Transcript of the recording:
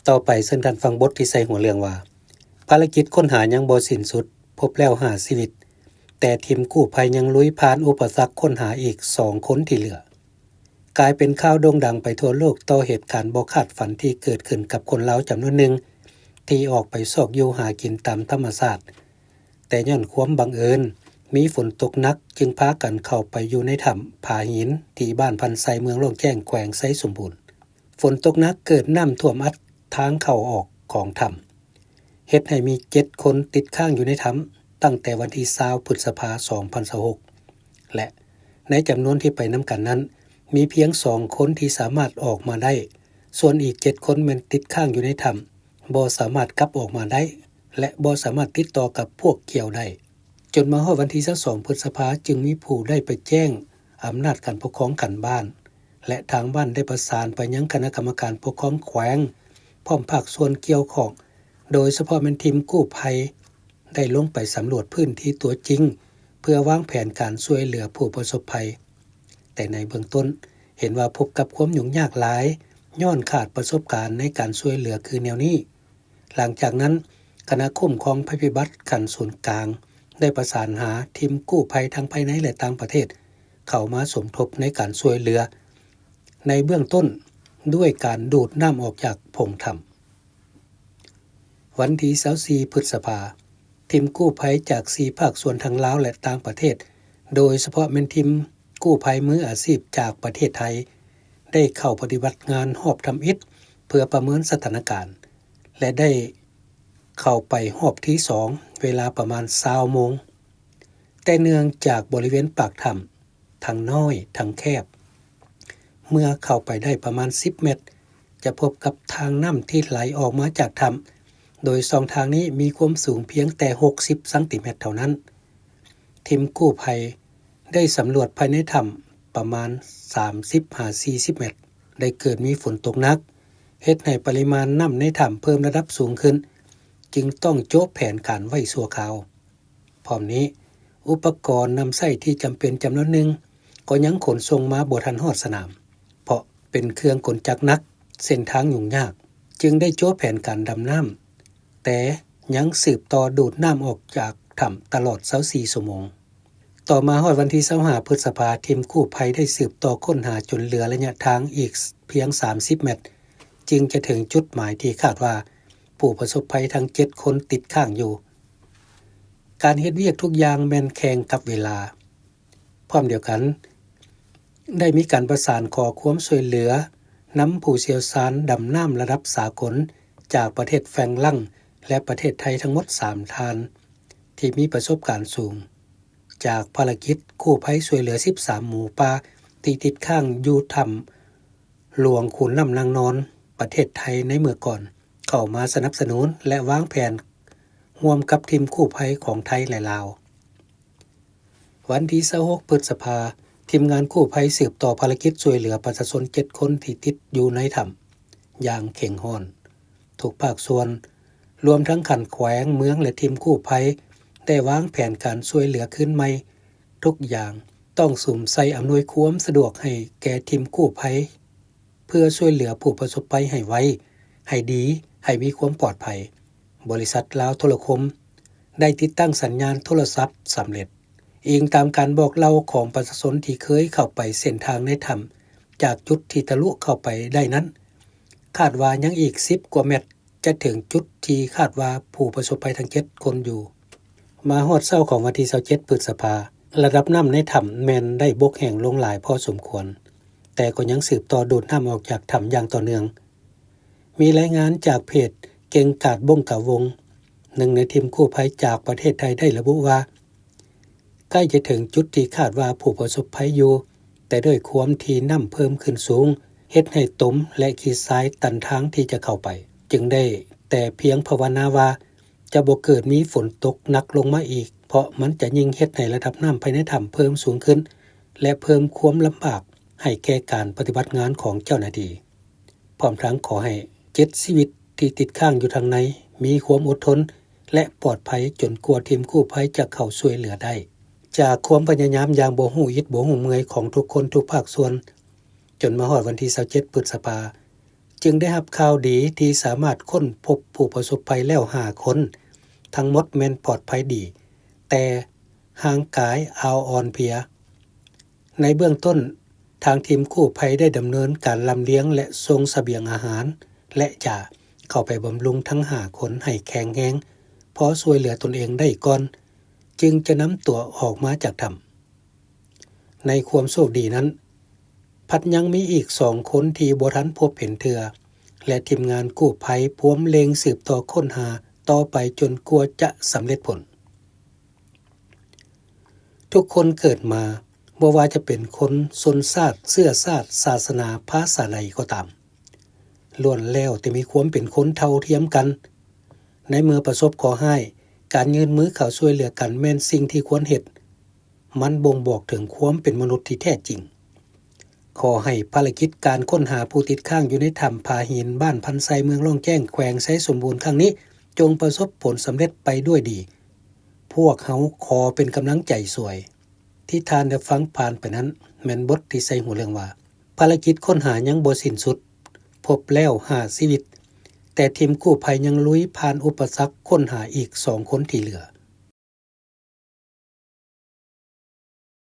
ຕໍ່ໄປເຊີນທ່ານຟັງບົດທີ່ໃສ່ຫົວເລື່ອງວ່າ ພາລະກິດຄົ້ນຫາຍັງບໍ່ສິ້ນສຸດ, ພົບແລ້ວຫ້າຊີວິດ, ແຕ່ທີມກູ້ໄພຍັງລຸຍຜ່ານອຸປະສັກຄົ້ນຫາອີກສອງຄົນທີ່ເຫຼືອ. ກາຍເປັນຂ່າວໂດ່ງດັງໄປທົ່ວໂລກຕໍ່ເຫດການບໍ່ຄາດຝັນທີ່ເກີດຂຶ້ນກັບຄົນລາວຈຳນວນໜຶ່ງ ທີ່ອອກໄປຊອກຢູ່ຫາກິນຕາມທຳມະຊາດ, ແຕ່ຍ້ອນຄວາມບັງເອີນ ມີຝົນຕົກໜັກຈຶ່ງພາກັນເຂົ້າໄປຢູ່ໃນຖ້ຳຜາຫີນ ທີ່ບ້ານພັນໄຊ ເມືອງລ້ອງແຈ້ງ ແຂວງໄຊສົມບູນ. ຝົນຕົກໜັກເກີດນ້ຳຖ້ວມອັດທາງເຂົ້າອອກຂອງຖ້ຳ ເຮັດໃຫ້ມີເຈັດຄົນຕິດຄ້າງຢູ່ໃນຖ້ຳຕັ້ງແຕ່ວັນທີຊາວ ພຶດສະພາ ສອງພັນຊາວຫົກ ແລະ ໃນຈຳນວນທີ່ໄປນຳກັນນັ້ນ ມີພຽງສອງຄົນທີ່ສາມາດອອກມາໄດ້, ສ່ວນອີກເຈັດຄົນແມ່ນຕິດຄ້າງຢູ່ໃນຖ້ຳ ບໍ່ສາມາດກັບອອກມາໄດ້ ແລະ ບໍ່ສາມາດຕິດຕໍ່ກັບພວກກ່ຽວໄດ້. ຈົນມາຮອດວັນທີຊາວສອງ ພຶດສະພາ ຈຶ່ງມີຜູ້ໄດ້ໄປແຈ້ງອຳນາດການປົກຄອງຂັ້ນບ້ານ ແລະ ທາງບ້ານໄດ້ປະສານໄປຍັງຄະນະກຳມະການປົກຄອງແຂວງ ພ້ອມພາກສ່ວນກ່ຽວຂ້ອງ, ໂດຍສະເພາະແມ່ນທີມກູ້ໄພ ໄດ້ລົງໄປສຳຫຼວດພື້ນທີ່ຕົວຈິງ ເພື່ອວາງແຜນການຊ່ວຍເຫຼືອຜູ້ປະສົບໄພ. ແຕ່ໃນເບື້ອງຕົ້ນເຫັນວ່າພົບກັບຄວາມຫຍຸ້ງຍາກຫຼາຍ ຍ້ອນຂາດປະສົບການໃນການຊ່ວຍເຫຼືອຄືແນວນີ້. ຫຼັງຈາກນັ້ນ, ຄະນະຄຸ້ມຄອງໄພພິບັດຂັ້ນສູນກາງ ໄດ້ປະສານຫາທີມກູ້ໄພທັງພາຍໃນ ແລະ ຕ່າງປະເທດ ເຂົ້າມາສົມທົບໃນການຊ່ວຍເຫຼືອໃນເບື້ອງຕົ້ນ ດ້ວຍການດູດນ້ຳອອກຈາກໂພງຖ້ຳ. ວັນທີຊາວສີ່ ພຶດສະພາ, ທີມກູ້ໄພຈາກສີ່ພາກສ່ວນທັງລາວ ແລະ ຕ່າງປະເທດ, ໂດຍສະເພາະແມ່ນທີມກູ້ໄພມືອາຊີບຈາກປະເທດໄທ ໄດ້ເຂົ້າປະຕິບັດງານຮອບທຳອິດ ເພື່ອປະເມີນສະຖານະການ ແລະ ໄດ້ເຂົ້າໄປຮອບທີສອງ ເວລາປະມານຊາວໂມງ. ແຕ່ເນື່ອງຈາກບໍລິເວນປາກຖ້ຳ ທັງນ້ອຍທັງແຄບ. ເມື່ອເຂົ້າໄປໄດ້ປະມານສິບແມັດ, ຈະພົບກັບທາງນ້ຳທີ່ໄຫຼອອກມາຈາກຖ້ຳ, ໂດຍຊ່ອງທາງນີ້ມີຄວາມສູງພຽງແຕ່ຫົກສິບຊັງຕີແມັດເທົ່ານັ້ນ. ທີມກູ້ໄພໄດ້ສຳຫຼວດພາຍໃນຖ້ຳປະມານສາມສິບຫາສີ່ສິບແມັດ, ໄດ້ເກີດມີຝົນຕົກໜັກ, ເຮັດໃຫ້ປະລິມານນ້ຳໃນຖ້ຳເພີ່ມລະດັບສູງຂຶ້ນ, ຈຶ່ງຕ້ອງໂຈະແຜນການໄວ້ຊົ່ວຄາວ. ພ້ອມນີ້, ອຸປະກອນນຳໃຊ້ທີ່ຈຳເປັນຈຳນວນໜຶ່ງກໍຍັງຂົນສົ່ງມາບໍ່ທັນຮອດສະໜາມ, ເພາະເປັນເຄື່ອງກົນຈັກໜັກ, ເສັ້ນທາງຫຍຸ້ງຍາກ, ຈຶ່ງໄດ້ໂຈະແຜນການດຳນ້ຳ, ແຕ່ຍັງສືບຕໍ່ດູດນ້ຳອອກຈາກຖ້ຳຕະຫຼອດຊາວສີ່ຊົ່ວໂມງ. ຕໍ່ມາຮອດວັນທີຊາວຫ້າ ພຶດສະພາ, ທີມກູ້ໄພໄດ້ສືບຕໍ່ຄົ້ນຫາຈົນເຫຼືອໄລຍະທາງອີກພຽງສາມສິບແມັດ, ຈຶ່ງຈະເຖິງຈຸດໝາຍທີ່ຄາດວ່າຜູ້ປະສົບໄພທັງເຈັດຄົນຕິດຄ້າງຢູ່. ການເຮັດວຽກທຸກຢ່າງແມ່ນແຂ່ງກັບເວລາ. ພ້ອມດຽວກັນ, ໄດ້ມີການປະສານຂໍຄວາມຊ່ວຍເຫຼືອນຳຜູ້ຊ່ຽວຊານດຳນ້ຳລະດັບສາກົນຈາກປະເທດຝຣັ່ງ ແລະ ປະເທດໄທທັງໝົດສາມທ່ານ ທີ່ມີປະສົບການສູງ ຈາກພາລະກິດກູ້ໄພຊ່ວຍເຫຼືອສິບສາມໝູປ່າທີ່ຕິດຄ້າງຢູ່ຖ້ຳຫຼວງຂຸນນ້ຳນາງນອນ ປະເທດໄທໃນເມື່ອກ່ອນ ເຂົ້າມາສະໜັບສະໜູນ ແລະ ວາງແຜນຮ່ວມກັບທີມກູ້ໄພຂອງໄທ ແລະ ລາວ. ວັນທີຊາວຫົກ ພຶດສະພາ, ທີມງານກູ້ໄພສືບຕໍ່ພາລະກິດຊ່ວຍເຫຼືອປະຊາຊົນເຈັດຄົນທີ່ຕິດຢູ່ໃນຖ້ຳຢ່າງເຄັ່ງຮ້ອນ. ທຸກພາກສ່ວນ, ລວມທັງຂັ້ນແຂວງ, ເມືອງ ແລະ ທີມກູ້ໄພ ໄດ້ວາງແຜນການຊ່ວຍເຫຼືອຄືນໃໝ່ທຸກຢ່າງ, ຕ້ອງສຸມໃສ່ອຳນວຍຄວາມສະດວກໃຫ້ແກ່ທີມກູ້ໄພ ເພື່ອຊ່ວຍເຫຼືອຜູ້ປະສົບໄພໃຫ້ໄວ, ໃຫ້ດີ, ໃຫ້ມີຄວາມປອດໄພ. ບໍລິສັດລາວໂທລະຄົມໄດ້ຕິດຕັ້ງສັນຍານໂທລະສັບສຳເລັດ. ອີງຕາມການບອກເລົ່າຂອງປະຊາຊົນທີ່ເຄີຍເຂົ້າໄປເສັ້ນທາງໃນຖ້ຳ ຈາກຈຸດທີ່ທະລຸເຂົ້າໄປໄດ້ນັ້ນ, ຄາດວ່າຍັງອີກສິບກວ່າແມັດ ຈະເຖິງຈຸດທີ່ຄາດວ່າຜູ້ປະສົບໄພທັງເຈັດຄົນຢູ່. ມາຮອດເຊົ້າຂອງວັນທີຊາວເຈັດ ພຶດສະພາ, ລະດັບນ້ຳໃນຖ້ຳແມ່ນໄດ້ບົກແຫ້ງລົງຫຼາຍພໍສົມຄວນ, ແຕ່ກໍຍັງສືບຕໍ່ດູດນ້ຳອອກຈາກຖ້ຳຢ່າງຕໍ່ເນື່ອງ. ມີລາຍງານຈາກເພຈເກັ່ງກາດບົ້ງກາວົງ, ໜຶ່ງໃນທີມກູ້ໄພຈາກປະເທດໄທໄດ້ລະບຸວ່າ, ໃກ້ຈະເຖິງຈຸດທີ່ຄາດວ່າຜູ້ປະສົບໄພຢູ່, ແຕ່ດ້ວຍຄວາມທີ່ນ້ຳເພີ່ມຂຶ້ນສູງ, ເຮັດໃຫ້ຕົມ ແລະ ຂີ້ຊາຍຕັນທາງທີ່ຈະເຂົ້າໄປ, ຈຶ່ງໄດ້ແຕ່ພຽງພາວະນາວ່າຈະບໍ່ເກີດມີຝົນຕົກໜັກລົງມາອີກ, ເພາະມັນຈະຍິ່ງເຮັດໃຫ້ລະດັບນ້ຳພາຍໃນຖ້ຳເພີ່ມສູງຂຶ້ນ ແລະ ເພີ່ມຄວາມລຳບາກໃຫ້ແກ່ການປະຕິບັດງານຂອງເຈົ້າໜ້າທີ່. ພ້ອມທັງຂໍໃຫ້ເຈັດຊີວິດທີ່ຕິດຄ້າງຢູ່ທາງໃນມີຄວາມອົດທົນ ແລະ ປອດໄພຈົນກວ່າທີມກູ້ໄພຈະເຂົ້າຊ່ວຍເຫຼືອໄດ້. ຈາກຄວາມພະຍາຍາມຢ່າງບໍ່ຮູ້ອິດບໍ່ຮູ້ເມື່ອຍຂອງທຸກຄົນທຸກພາກສ່ວນ, ຈົນມາຮອດວັນທີຊາວເຈັດ ພຶດສະພາ, ຈຶ່ງໄດ້ຮັບຂ່າວດີທີ່ສາມາດຄົ້ນພົບຜູ້ປະສົບໄພແລ້ວຫ້າຄົນ, ທັງໝົດແມ່ນປອດໄພດີ, ແຕ່ຮ່າງກາຍອ່າວອ່ອນເພຍ. ໃນເບື້ອງຕົ້ນ, ທາງທີມກູ້ໄພໄດ້ດຳເນີນການລຳລຽງ ແລະ ສົ່ງສະບຽງອາຫານ ແລະ ຢາເຂົ້າໄປບຳລຸງທັງຫ້າຄົນໃຫ້ແຂງແຮງ ພໍຊ່ວຍເຫຼືອຕົນເອງໄດ້ກ່ອນ, ຈຶ່ງຈະນຳຕົວອອກມາຈາກຖ້ຳ. ໃນຄວາມໂຊກດີນັ້ນ, ພັດຍັງມີອີກສອງຄົນທີ່ບໍ່ທັນພົບເຫັນເທື່ອ ແລະ ທີມງານກູ້ໄພພວມເລັ່ງສືບຕໍ່ຄົ້ນຫາຕໍ່ໄປຈົນກວ່າຈະສຳເລັດຜົນ. ທຸກຄົນເກີດມາ, ບໍ່ວ່າຈະເປັນຄົນ, ຊົນຊາດ, ເຊື້ອຊາດ, ສາສະໜາ, ພາສາໃດກໍຕາມ, ລ້ວນແລ້ວແຕ່ມີຄວາມເປັນຄົນເທົ່າທຽມກັນ. ໃນເມື່ອປະສົບເຄາະຮ້າຍ, ການຍື່ນມືເຂົ້າຊ່ວຍເຫຼືອກັນແມ່ນສິ່ງທີ່ຄວນເຮັດ. ມັນບົ່ງບອກເຖິງຄວາມເປັນມະນຸດທີ່ແທ້ຈິງ. ຂໍໃຫ້ພາລະກິດການຄົ້ນຫາຜູ້ຕິດຄ້າງຢູ່ໃນຖ້ຳຜາຫີນ ບ້ານພັນໄຊ ເມືອງລ້ອງແຈ້ງ ແຂວງໄຊສົມບູນ ຄັ້ງນີ້ ຈົ່ງປະສົບຜົນສຳເລັດໄປດ້ວຍດີ. ພວກເຮົາຂໍເປັນກຳລັງໃຈຊ່ວຍ. ທີ່ທ່ານໄດ້ຟັງຜ່ານໄປນັ້ນ ແມ່ນບົດທີ່ໃສ່ຫົວເລື່ອງວ່າ ພາລະກິດຄົ້ນຫາຍັງບໍ່ສິ້ນສຸດ, ພົບແລ້ວຫ້າຊີວິດ, ແຕ່ທີມກູ້ໄພຍັງລຸຍຜ່ານອຸປະສັກຄົ້ນຫາອີກສອງຄົນທີ່ເຫຼືອ.